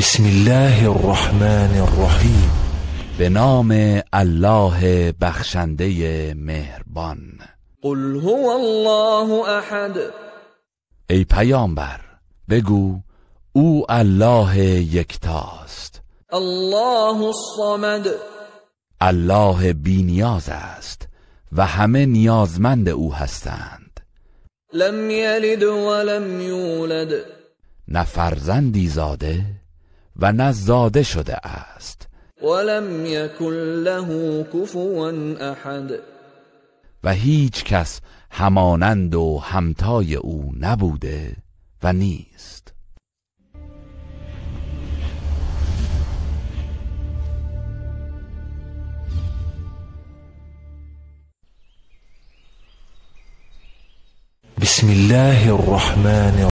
بسم الله الرحمن الرحیم. به نام الله بخشنده مهربان. قل هو الله احد. ای پیامبر بگو او الله یکتاست. الله الصمد. الله بی نیاز است و همه نیازمند او هستند. لم یلد ولم یولد. نه فرزندی زاده و نه زاده شده است. ولم یکن له کفوا احد. و هیچ کس همانند و همتای او نبوده و نیست. بسم الله الرحمن.